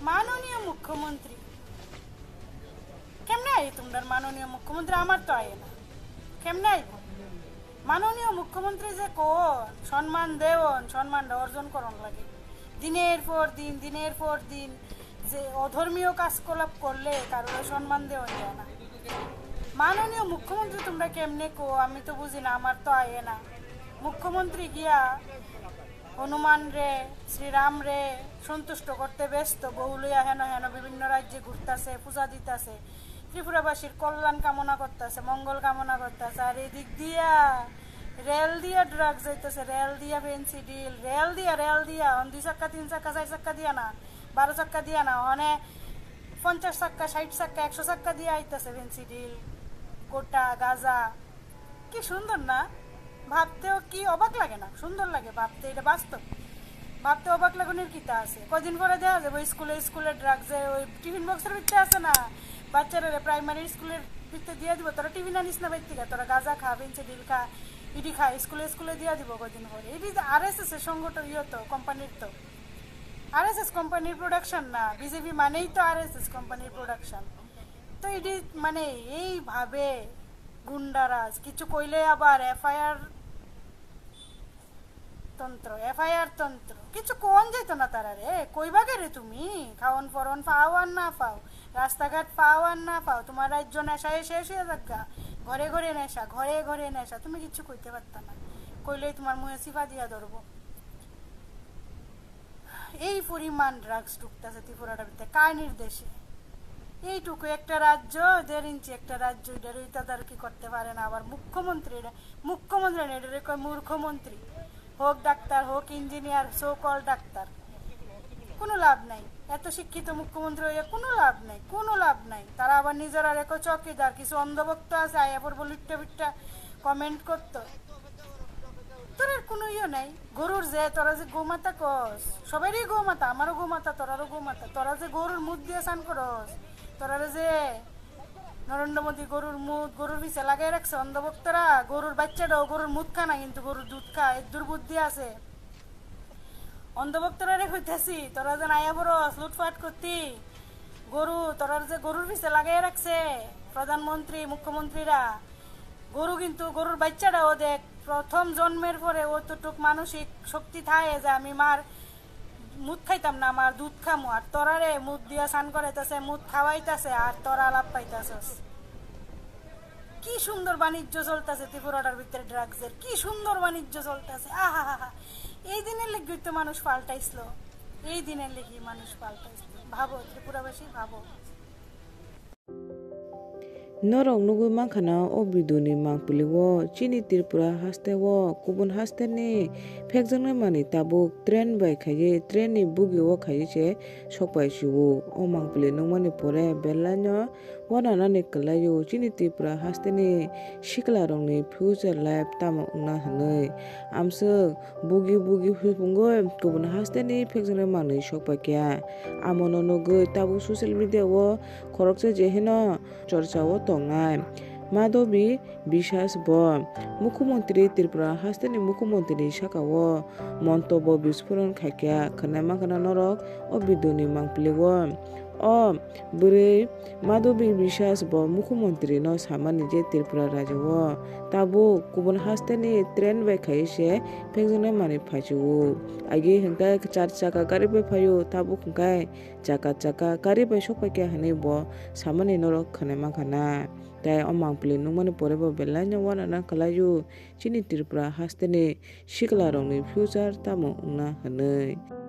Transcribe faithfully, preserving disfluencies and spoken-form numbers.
মাননীয় মুখ্যমন্ত্রী, কেমনে আইয়ে তোমরার মাননীয় মুখ্যমন্ত্রী? আমার তো আইয়ে না। কেমনে আইব? মাননীয় মুখ্যমন্ত্রী যে কোন, সম্মান দেওন, সম্মানটা অর্জন করন লাগে। দিনের পর দিন, দিনের পর দিন যে অধর্মীয় কাজকলাপ করলে কারোর সম্মান দেওয়া যায় না। মাননীয় মুখ্যমন্ত্রী তোমরা কেমনে কো? আমি তো বুঝি না, আমার তো আইয়ে না। মুখ্যমন্ত্রী গিয়া হনুমান রে, শ্রীরাম রে সন্তুষ্ট করতে ব্যস্ত। বউ লইয়া হেন হেন বিভিন্ন রাজ্যে ঘুরতাছে, পূজা দিতাছে, ত্রিপুরাবাসীর কল্যাণ কামনা করতাছে, মঙ্গল কামনা করতাছে। আর এই দিক দিয়া রেল দিয়া ড্রাগস যাইতেছে, রেল দিয়া ফেন্সিডিল, রেল দিয়া, রেল দিয়া, অন দুই চাক্কা, তিন চাক্কা, চার চাক্কা দিয়া না, বারো চাক্কা দিয়া না, অনে পঞ্চাশ চাক্কা, ষাট চাক্কা, একশো চাক্কা দিয়া আইতাছে ফেন্সিডিল, গোটা, গাঁজা। কি সুন্দর না? ভাবতেও কি অবাক লাগে না? সুন্দর লাগে ভাবতে, এটা বাস্তব। ভাবতে অবাক লাগানোর কিতা আছে? কদিন পরে দেখা যাবো স্কুলে, স্কুলে ড্রাগসে ওই টিফিন বক্সের ভিতরে আছে না, বাচ্চারা প্রাইমারি স্কুলের ভিতরে দিয়ে দিব, "তোরা টিফিন আনিস না বাইর থেকে, তোরা গাঁজা খা, ফেন্সিডিল খা, ইডি খা", স্কুলে, স্কুলে দিয়ে দিব কদিন পরে। এটি আর এস এস এর সংগঠন, ইয়ে তো, কোম্পানির তো। আর এস এস কোম্পানির প্রোডাকশন না, বিজেপি মানেই তো আর এস এস কোম্পানির প্রোডাকশন। তো এটি মানে এইভাবে গুন্ডারাজ, কিছু কইলে আবার এফআইআর তন্ত্র, এফআইআর তন্ত্র, কিছু কোন যেত না তারা রে। কইবা কে রে তুমি? খাওন পরন পাও আর না পাও, রাস্তাঘাট পাও আর না পাও, তোমার রাজ্য নেশায় শেষ হয়ে যাক গা। ঘরে ঘরে নেশা, ঘরে ঘরে নেশা, তুমি কিচ্ছু কইতে পারতা না। কইলেই তোমার মুখে চিপা দিয়া ধরবো। এই পরিমাণ ড্রাগস ঢুকতেছে ত্রিপুরাটার ভিতরে কার নির্দেশে? এইটুকু একটা রাজ্য, দেড় ইঞ্চি একটা রাজ্য, এটারই তদারকি করতে পারে না। আবার মুখ্যমন্ত্রী, এটা মুখ্যমন্ত্রী না, এটারে কয় মূর্খমন্ত্রী। হোক ডাক্তার, হোক ইঞ্জিনিয়ার, সো কল ডাক্তার, কোনো লাভ নাই। এত শিক্ষিত মুখ্যমন্ত্রী হইয়া কোনো লাভ নাই, কোনো লাভ নাই। তারা আবার নিজেরা রেখো চৌকিদার, কিছু অন্ধভক্ত আছে, আয়া পড়বো লুট্টা বিট্টা কমেন্ট করতো। তোর আর কোনো ইয়ে নাই। গরুর যে, তোরা যে গোমাতা কস, সবারই গোমাতা, আমারও গোমাতা, তোরারও গোমাতা। তোরা যে গরুর মুখ দিয়ে স্নান করস, তোরারে যে নরেন্দ্র মোদী গরুর মুখ, গরুর পিছে লাগাই রাখছে অন্ধভক্তরা। গরুর বাচ্চাটাও গরুর মুখ খায় না, কিন্তু গরুর দুধ খায়, এর দুর্বুদ্ধি আছে। অন্ধভক্তরা রে কইতাছি, তোরা যে নাইয়া বড় লুটপাট করতি, গরু, তোরার যে গরুর পিছে লাগাই রাখছে প্রধানমন্ত্রী, মুখ্যমন্ত্রীরা, গরু কিন্তু, গরুর বাচ্চাটাও দেখ, প্রথম জন্মের পরে অতটুক মানসিক শক্তি থাকে যে আমি মার মুত খাইতাম না, মার দুধ খামু। আর তোরারে মুত দিয়া স্নান করাইতাছে, মুত খাওয়াইতাছে, আর তোরা আলাপ পাইতাছস। কি সুন্দর বাণিজ্য চলতেছে ত্রিপুরাটার ভিতরে ড্রাগসের, কি সুন্দর বাণিজ্য চলতেছে। আহা হা হা। এই দিনের লেগে তো মানুষ পাল্টাইছিল, এই দিনের লেগে মানুষ পাল্টাইছিল। ভাবো ত্রিপুরাবাসী, ভাবো। Norok nugwi mankha na o video ni mangpili o chini Tripura haste o kubun haste ni phekjaknai manwi tabuk train bai khaiwi train ni bugi o khaiwi se sokpai si o. O mangpili nukmani pore belai no uananani kwlai o. Chini Tripura haste ni sikla rok ni future life tamo wngna hinwi amswk bugi bugi hupungwi kubun haste ni phekjaknai manwi sokpaikha. Amono nugwi tabuk social media o khoroksa je hino chorcha o tongnai Madhabi Biswas bo mukhyamantri, Tripura haste ni mukhyamantri ni saka o montobyo bisporon khaikha, khwnai mankha na norok o video ni mangpili o. O bwrwi Madhabi Biswas bo mukhyamantri no samani je Tripura rajyo o tabuk kubun haste ni train bai khaiwi se phekjaknai manwi phaisio. Agi hwnkhe char chakka gari bai phaio, tabuk hwnkhe chakka chakka gari bai sokpaikha hinwi bo samani norok khwnai mankha na. Tei o mangpili nukmani pore bo belai no uanana kwlaio chini Tripura haste ni sikla rok ni future tamo wngna hinwi.